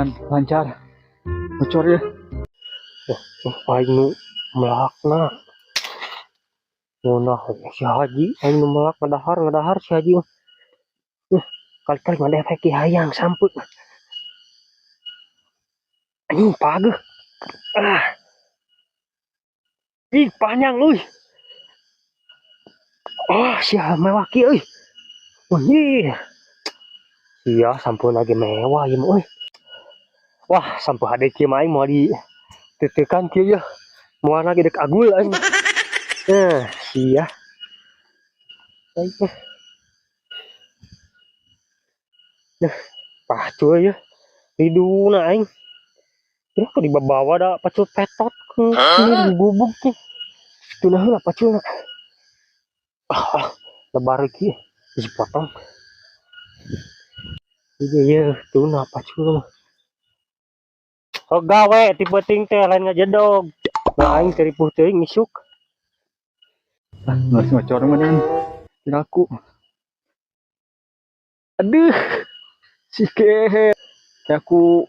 Mudah-mudahan lancar. Bocor ya. Wah, aing nu melakna. Ngeunah si Haji, aing nu melak ngadahar ngadahar si Haji mah. Kali-kali mah dewek hayang sampeu. Anjing, pageuh. Ah. Ih, panjang euy. Oh, sia mewah kieu euy. Wih. Sia sampeu lagi mewah ieu mah euy. Wah, sampeu hade kieu mah aing moal ditetekan kieu ya. Moal lagi dek agul aing. Eh, sia. Baik mah. Nah, pacul ya. Riduna aing. Kira ke dibawa da pacul petot ke ini dibubuk tuh. Tuna heula paculna. Ah, ah, lebar kieu dipotong. Iya ya, tuna pacul mah. Oh, gawe ti peuting teh lain ngajedog. Nah, aing teu ripuh teuing isuk. Ah, geus ngocor mah dan. Aku. Aduh. Si kehe. Aku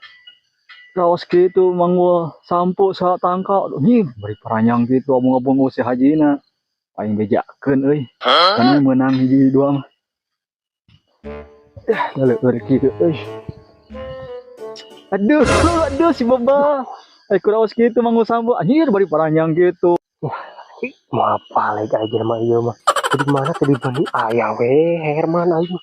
raos gitu manggul sampo sa tangkal. Nih, bari paranyang gitu abung-abung si hajina. Aing bejakeun euy. Karena menang hiji dua mah. Dah, leueur kieu euy. Aduh, aduh, si Baba. Ay, kuraos gitu manggul sampo. Anjir, bari paranyang gitu. Mau apa lagi aja mah ieu mah. Di mana tadi bani aya we Herman aing.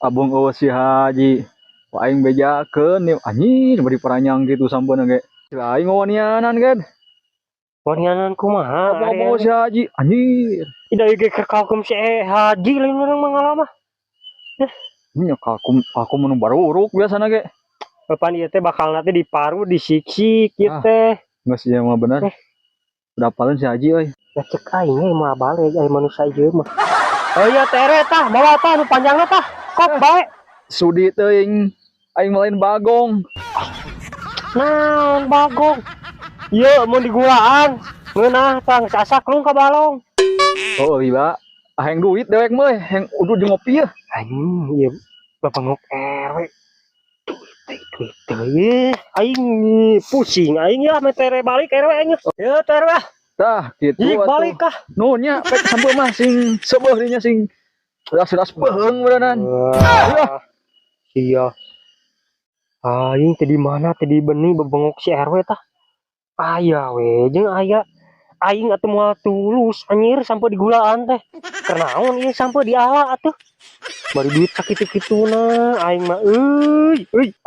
Abung eueuh si Haji. Wah, aing bejakeun nih. Anjir, bari paranyang gitu sampona ge. Aing ngawanianan kan. Wanianan kumaha? Abung-abung si Haji. Anjir. Ida ieu ge keur kakum si Haji lain urang mah ngalamah. Nya kakum aku mun baruruk biasana ge. Pan ieu teh bakal nanti diparu disiksik ieu Ah. teh. Geus ieu mah bener. Eh. Udah apalin si Haji euy. Ya cek aing we mah balik aya manusia ieu mah. Oh iya, tere tah, bawa tah nu panjangna tah. Kop bae. Sudi teuing. Aing mah lain bagong. Naon bagong? Ieu mun digulaan ngeunah tah, geus asak lung ka balong. Oh iya, ah, hayang duit dewek mah, hayang udah di ngopi ya. Anjing, ieu bapangok RW. Duit duit duit ieu. Aing pusing aing ya me tere balik RW aing. Ya tere ah. Tah, gitu Ih, atuh. Balik ah. Nuhun nya, pek sampeu mah sing seubeuh dinya, sing ras-ras peheung beneran. Wah. Iya. Aing teh di mana teh di benih bebengok si RW tah. Aya we jeung aya aing atuh moal tulus anjir sampai digulaan teh. Kenaon ieu sampai diala atuh. Bari duit sakitu-kituna aing mah euy euy. Ah.